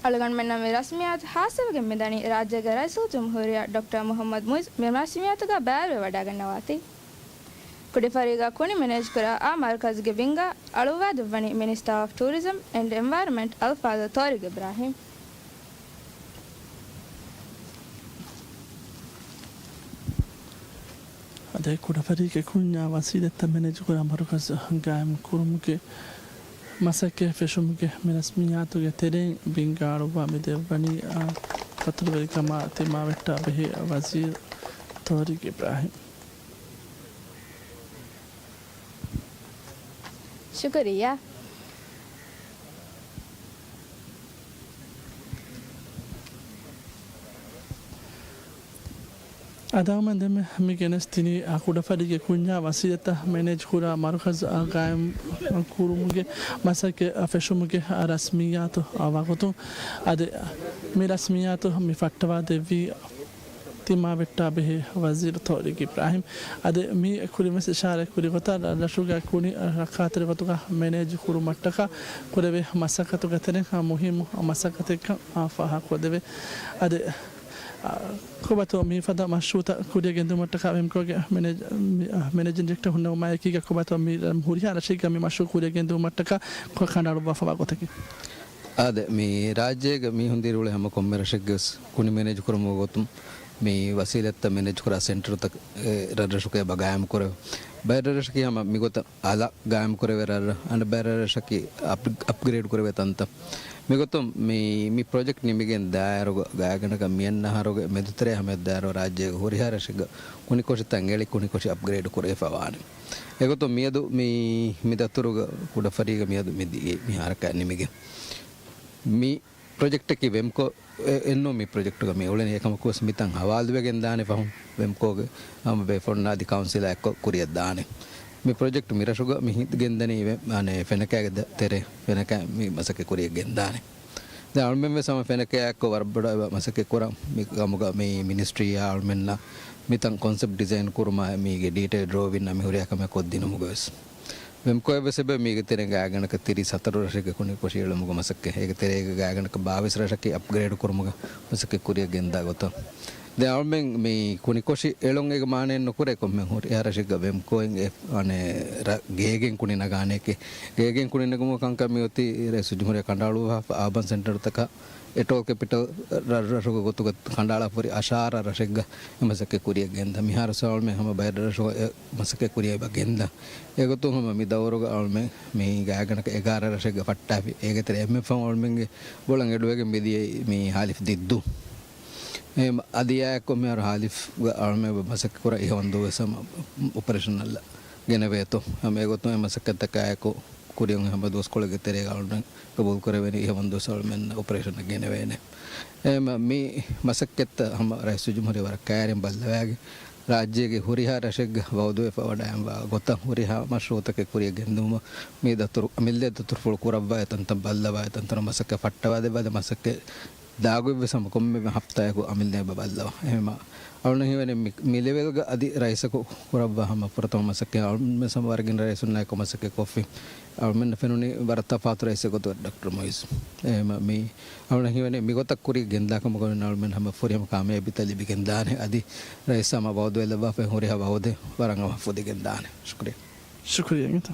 އަޅުގަނޑުމެންނަށް މި ރަސްމިއްޔާތު ހާއްސަވެގެން މިދަނީ ރާއްޖޭގެ ރައީސުލްޖުމްހޫރިއްޔާ ޑޮކްޓަރ މުޙައްމަދު މުޢިއްޒު މި ރަސްމިއްޔާތުގަ ބައިވެރިވެވަޑައިގަންނަވާތީ. ކުޑަފަރީގަ ކުނި މެނޭޖްކުރާ އާ މަރުކަޒުގެ ބިންގާ އަޅުއްވާދެއްވަނީ މިނިސްޓާ އޮފް ޓޫރިޒަމް އެންޑް އެންވަޔަރަންމަންޓް އަލްފާޟިލް ޠާރިޤް އިބްރާހީމް. އަދި ކުޑަފަރީގެ ކުންޏާ ވަސީލަތްތައް މެނޭޖުކުރާ މަރުކަޒު ގާއިމް ކުރުމުގެ މަސައްކަތް ފެށުމުގެ މި ރަސްމިއްޔާތުގެ ތެރެއިން ބިންގާ އަޅުއްވާ މި ދެއްވަނީ، އާ، ފަތުރުވެރިކަމާ ތިމާވެއްޓާ ބެހޭ ވަޒީރު ޠާރިޤް އިބްރާހީމް. ޝުކުރިއްޔާ. އަދާމަން ދެމެ މި ގެނެސްދިނީ، އާ، ކުޑަފަރީގެ ކުންޏާ ވަސީލަތްތައް މެނޭޖް ކުރާ މަރުކަޒު، އާ، ގާއިމް ކުރުމުގެ މަސައްކަތް، އާ، ފެށުމުގެ، އާ، ރަސްމިއްޔާތު، އާ، ވަގުތު. އަދި މި ރަސްމިއްޔާތު މި ފައްޓަވާ ދެއްވީ ތިމާވެއްޓާ ބެހޭ ވަޒީރު ޠާރިޤް އިބްރާހީމް. އަދި މި ކުރިން ވެސް އިޝާރާތް ކުރި ގޮތަށް ރަށުގަ ކުނި ރައްކާތެރި ގޮތުގަ މެނޭޖް ކުރުމަށްޓަކާ ކުރެވޭ މަސައްކަތުގެ ތެރެއިން މުހިއްމު މަސައްކަތެއްކަން ފާހަގަކޮށްދެވޭ. އަދި، އާ، ކޮބާތޯ މިފަދަ މަޝްރޫޢުތައް ކުރިއަށް ގެންދިއުމަށްޓަކާ ވެމްކޯގެ މެނޭޖް-، މި-، އާ، މެނޭޖިން ޑިރެކްޓަރ ހުންނެވުމާއެކީގަ ކޮބާތޯ މި ހުރިހާ ރަށެއްގަ މި މަޝްރޫޢު ކުރިއަށް ގެންދިއުމަށްޓަކާ ކަނޑައަޅުއްވާފަވާ ގޮތަކީ؟ އާދެ، މި ރާއްޖޭގެ މީހުން ދިރިއުޅޭ ހަމަ ކޮންމެ ރަށެއްގެ ވެސް ކުނި މެނޭޖް ކުރުމުގެ ގޮތުން މި ވަސީލަތްތައް މެނޭޖް ކުރާ ސެންޓަރުތައް އެ ރަށްރަށުގައި ގާއިމް ކުރެވޭ. ބައެއް ރަށްރަށަކީ ހަމަ މިގޮތަށް އަލަށް ގާއިމް ކުރެވޭ ރަށްރަށް، އަނެއް ބައެއް ރަށްރަށަކީ އަޕް-، އަޕްގްރޭޑް ކުރެވޭ ތަންތަން. މިގޮތުން މި، މި ޕްރޮޖެކްޓް ނިމިގެން ދާއިރުގަ ގާތްގަނޑަކަށް މިއަންނަ އަހަރުގެ މެދުތެރޭ ހަމަޔަށްދާއިރު ރާއްޖޭގެ ހުރިހާ ރަށެއްގަ ކުނިކޮށިތައް އެޅި ކުނިކޮށި އަޕްގްރޭޑް ކުރެވިފަ ވާނެ. އެގޮތުން މިއަދު މި، މި ދަތުރުގަ ކުޑަފަރީގަ މިއަދު މި ދިޔައީ މި ހަރަކާތް ނިމިގެން. މި ޕްރޮޖެކްޓަކީ ވެމްކޯ އެ-، އެއްނޫން މި ޕްރޮޖެކްޓުގަ މި އުޅެނީ. އެކަމަކުވެސް މިތަން ހަވާލުވެގެން ދާނެ ފަހުން ވެމްކޯގެ ހަމަ ބޭފުޅުންނާ އަދި ކައުންސިލާ އެއްކޮށް ކުރިއަށް ދާނެ. މި ޕްރޮޖެކްޓް މި ރަށުގަ މި ހިނގެންދަނީ ވެ-، އަނެއް ފެނަކައިގެ ދަ-، ތެރޭ ފެނަކައި މި މަސައްކަތް ކުރިއަށް ގެންދާނެ. ދެން އަޅުމެން ވެސް ހަމަ ފެނަކައި އެއްކޮށް ވަރަށް ބޮޑަށް މަސައްކަތް ކުރަން މި ގަމުގަ މި މިނިސްޓްރީއާ އަޅުމެންނާ މިތަން ކޮންސެޕްޓް ޑިޒައިން ކުރުމާ މީގެ ޑީޓެއިލް ޑްރޯއިންއާ މި ހުރިހާ ކަމެއް ކޮށްދިނުމުގަ ވެސް. ވެމްކޯއަށް ވެސް އެބަ މީގެ ތެރެއިން ގާތްގަނޑަކަށް ތިރީސް ހަތަރު ރަށެއްގެ ކުނިކޮށި އެޅުމުގެ މަސައްކަތް. އޭގެ ތެރޭގަ ގާތްގަނޑަކަށް ބާވީސް ރަށަކީ އަޕްގްރޭޑް ކުރުމުގެ މަސައްކަތް ކުރިއަށް ގެންދާ ގޮތަށް. ދެން އަޅުމެން މި ކުނިކޮށި އެޅުން އޭގެ މާނައެއް ނުކުރޭ ކޮންމެ ހުރިހާ ރަށެއްގަ ވެމްކޯއިން އެ، އަނެއް، ރަ-، ގޭގެން ކުނި ނަގާނެކޭ. ގޭގެން ކުނި ނެގުމުގެ ކަންކަން މިއޮތީ ރައީސުލްޖުމްހޫރިއްޔާ ކަނޑައަޅުއްވާފަ އާބަން ސެންޓަރުތަކަށް އެޓޯލް ކެޕިޓަލް ރަށްރަށުގެ ގޮތުގަ ކަނޑައަޅާފަ ހުރި އަށާރަ ރަށެއްގަ އެ މަސައްކަތް ކުރިއަށް ގެންދާ. މިހާރު ސަ އަޅުމެން ހަމަ ބައެއް ރަށުގަ އެ މަސައްކަތް ކުރިއަށް އެބަ ގެންދާ. އެގޮތުން ހަމަ މި ދައުރުގަ އަޅުމެން މި ގާތްގަނޑަކަށް އެގާރަ ރަށެއްގަ ފައްޓާފި. އޭގެ ތެރޭ އެންއެފްއެމް އަޅުމެންގެ ބޮޅަށް އެޑުވެގެން މިދިޔައީ މި ހާލިފް ދިއްދޫ. އެ އަދި އާއެކު މިހާރު ހާލިފްގަ އަޅުމެން އެބަ މަސައްކަތް ކުރާ އިހަވަންދޫ ވެސް ހަމަ އޮޕަރޭޝަނަލް ގެނެވޭތޯ. ހަމަ އެގޮތުން އެ މަސައްކަތްތަކާއެކު ކުރިއަށް ހަމަ ދުވަސްކޮޅެއްގެ ތެރޭގަ އަޅުގަނޑު ގަބޫލު ކުރެވޭނެ އިހަވަންދުވަސް އަޅުމެންނަށް އޮޕަރޭޝަނަށް ގެނެވޭނެ. އެހެންމަ މި މަސައްކަތްތައް ހަމަ ރައީސުލްޖުމްހޫރިއްޔާ ވަރަށް ކައިރިން ބައްލަވައިގެން، ރާއްޖޭގެ ހުރިހާ ރަށެއްގަ ވައުދުވެފަ ވަޑައިގެންވާ ގޮތަށް ހުރިހާ މަޝްރޫޢުތަކެއް ކުރިއަށް ގެންދިއުމަށް މި ދަތުރު، އަމިއްލަ ދަތުރުފުޅު ކުރައްވާ އެތަންތަން ބައްލަވާ އެތަންތަނަށް މަސައްކަތް ފައްޓަވާ ދެއްވާ. ދެ މަސައްކަތް ދާގޮތްވެސް ހަމަ ކޮންމެ ހަފްތާއަކު އަމިއްލަ އެބަ ބައްލަވާ. އެހެންމަ އަޅުގަނޑަށް ހީވަނީ މި، މި ލެވެލްގަ އަދި ރައީސަކު ކުރައްވާ ހަމަ ފުރަތަމަ މަސައްކަތް އަޅުގަނޑު ހަމަ ވަރަށް ގިނަ ރައީސުންނާއެކު މަސައްކަތް ކޮށްފި. އަޅުމެންނަށް ފެނުނީ ވަރަށް ތަފާތު ރައީސެއް ގޮތުގަ ޑޮކްޓަރ މުޢިއްޒު. އެހެންމަ މި އަޅުގަނޑަށް ހީވަނީ މިގޮތަށް ކުރިއަށް ގެންދާ ކަމުގަ އަޅުމެން ހަމަ ފުރިހަމަ ކާމިޔާބީތައް ލިބިގެންދާނެ. އަދި ރައީސް ހަމަ ވައުދުވެލައްވާފައި ހުރިހާ ވައުދެއް ވަރަށް އަވަހަށް ފުދިގެންދާނެ. ޝުކުރިއްޔާ. ޝުކުރިއްޔާ އިނގޭތޯ.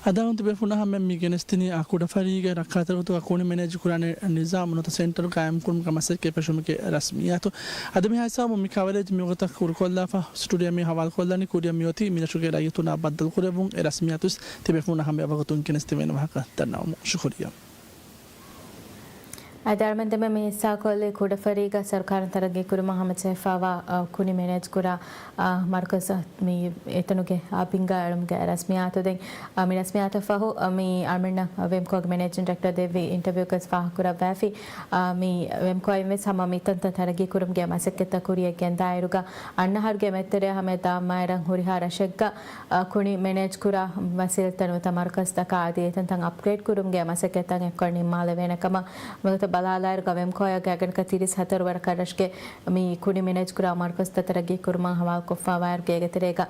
އަދާ ތިބޭފުޅުންނަށް ހަމަ މި ގެނެސްދިނީ އާ ކުޑަފަރީގެ ރައްކާތެރި ގޮތުގަ ކުނި މެނޭޖް ކުރާނެ ނިޒާމު ނުވަތަ ސެންޓަރު ގާއިމްކުރުމުގެ މަސައްކަތް ފެށުމުގެ ރަސްމިއްޔާތު. އަދި މިހާ ހިސާބުން މި ކަވަރޭޖް މިވަގުތަށް ކުރުކޮށްލާފަ، ސްޓޫޑިއޯ މި ހަވާލުކޮށްލަނީ ކުރިއަށް މިއޮތީ މި ރަށުގެ ރައްޔިތުންނާ ބައްދަލުކުރެއްވުން އެ ރަސްމިއްޔާތުވެސް ތިބޭފުޅުންނަށް ހަމަ އެވަގުތުން ގެނެސްދެވޭނެ ވާހަކަ ދަންނަވަމުން. ޝުކުރިއްޔާ. އަދި އަޅުމެން ދެމެ މި ހިއްސާކޮށްލީ ކުޑަފަރީގަ ސަރުކާރުން ތަރައްގީކުރުމަށް ހަމަޖެހިފައިވާ، އަ، ކުނި މެނޭޖްކުރާ، އަ، މަރުކަޒަށް މި އެތަނުގެ، އަ، ބިންގާ އެޅުމުގެ ރަސްމިއްޔާތު. ދެން، އަ، މި ރަސްމިއްޔާތަށް ފަހު، އަ، މި އަޅުމެންނަށް ވެމްކޯގެ މެނޭޖިން ޑިރެކްޓަރ ދެއްވި އިންޓަވިއުގަސް ފާހަގަކުރައްވައިފި. އަ، މި ވެމްކޯއިން ވެސް ހަމަ މިތަންތަން ތަރައްގީކުރުމުގެ މަސައްކަތްތައް ކުރިއަށް ގެންދާއިރުގަ އަންނަ އަހަރުގެ މެދުތެރެއަށް ހަމަޔަށް ދާން މާތް ރަށް ހުރިހާ ރަށެއްގަ އަ، ކުނި މެނޭޖްކުރާ ވަސީލަތްތައް ނުވަތަ މަރުކަޒްތަކާ އަދި އެތަންތަން އަޕްގްރޭޑް ކުރުމުގެ މަސައްކަތްތައް އެއްކޮށް ނިންމާލެވޭނެ ކަމަށް މިގޮތަށް ބަލާލާއިރުގަ ވެމްކޯއާ ގާތްގަނޑަކަށް ތިރީސް ހަތަރު ވަރަކަށް ރަށުގެ މި ކުނި މެނޭޖްކުރާ މަރުކަޒްތައް ތަރައްގީ ކުރުމަށް ހަވާލުކޮށްފައިވާއިރުގަ އޭގެ ތެރޭގަ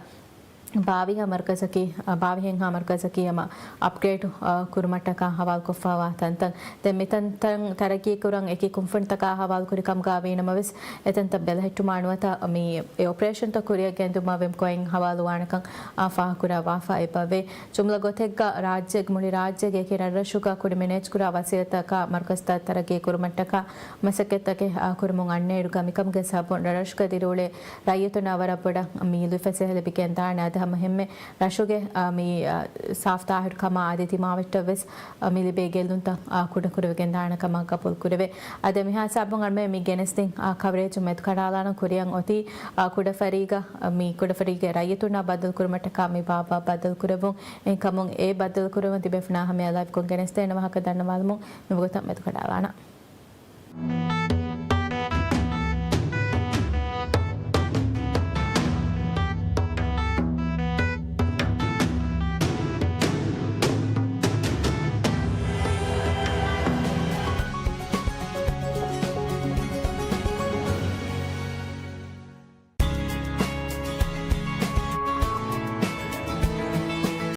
ބާވީހަ މަރުކަޒަކީ، އަ، ބާވީހެއްހާ މަރުކަޒަކީ ހަމަ އަޕްގްރޭޑް، އަ، ކުރުމަށްޓަކާ ހަވާލުކޮށްފައިވާ ތަންތަން. ދެން މިތަންތަން ތަރައްގީކުރަން އެކި ކުންފުނިތަކާ ހަވާލުކުރި ކަމުގަ ވީނަމަވެސް، އެތަންތަން ބެލެހެއްޓުމާ ނުވަތަ މި އެ އޮޕަރޭޝަންތައް ކުރިއަށް ގެންދުމާ ވެމްކޮއިން ހަވާލުވާނެކަން، އާ، ފާހަގަކުރައްވާފަ އެބަވޭ. ޖުމްލަ ގޮތެއްގަ ރާއްޖޭގެ، މުޅި ރާއްޖޭގެ އެކި ރަށްރަށުގަ ކުޑަ މެނޭޖްކުރާ ވަސީލަތަކާ މަރުކަޒުތައް ތަރައްގީ ކުރުމަށްޓަކާ މަސައްކަތްތަކެއް، އާ، ކުރަމުން އަންނައިރުގަ މިކަމުގެ ސަބަބުން ރަށްރަށުގަ ދިރިއުޅޭ ރައްޔިތުންނަށް ވަރަށް ބޮޑަށް މި ލުއިފަސޭހަ ލިބިގެންދާނެ. އަދި ހަމަ އެހެންމެ ރަށުގެ، އާ، މި، އާ، ސާފު ތާހިރުކަމާ އަދި ދިމާވެއްޓަށްވެސް، އާ، މި ލިބޭ ގެއްލުންތައް، އާ، ކުޑަކުރެވިގެންދާނެ ކަމަށް ގަބޫލުކުރެވޭ. އަދި މިހާ ހިސާބުން އަންމެ މި ގެނެސްދިން، އާ، ކަވަރޭޖު މެދުކަނޑާލާނަން ކުރިއަށް އޮތީ، އާ، ކުޑަފަރީގަ، މި ކުޑަފަރީގެ ރައްޔިތުންނާ ބައްދަލުކުރުމަށްޓަކާ މި ބާއްވާ ބައްދަލުކުރެވުން. އެހެންކަމުން އެ ބައްދަލުކުރުމަށް ތިބޭފުޅުންނާ ހަމަޔަށް ލައިވްކޮށް ގެނެސްދޭނެ ވާހަކަ ދަންނަވާލުމުން މިވަގުތަށް މެދުކަނޑާލާނަން.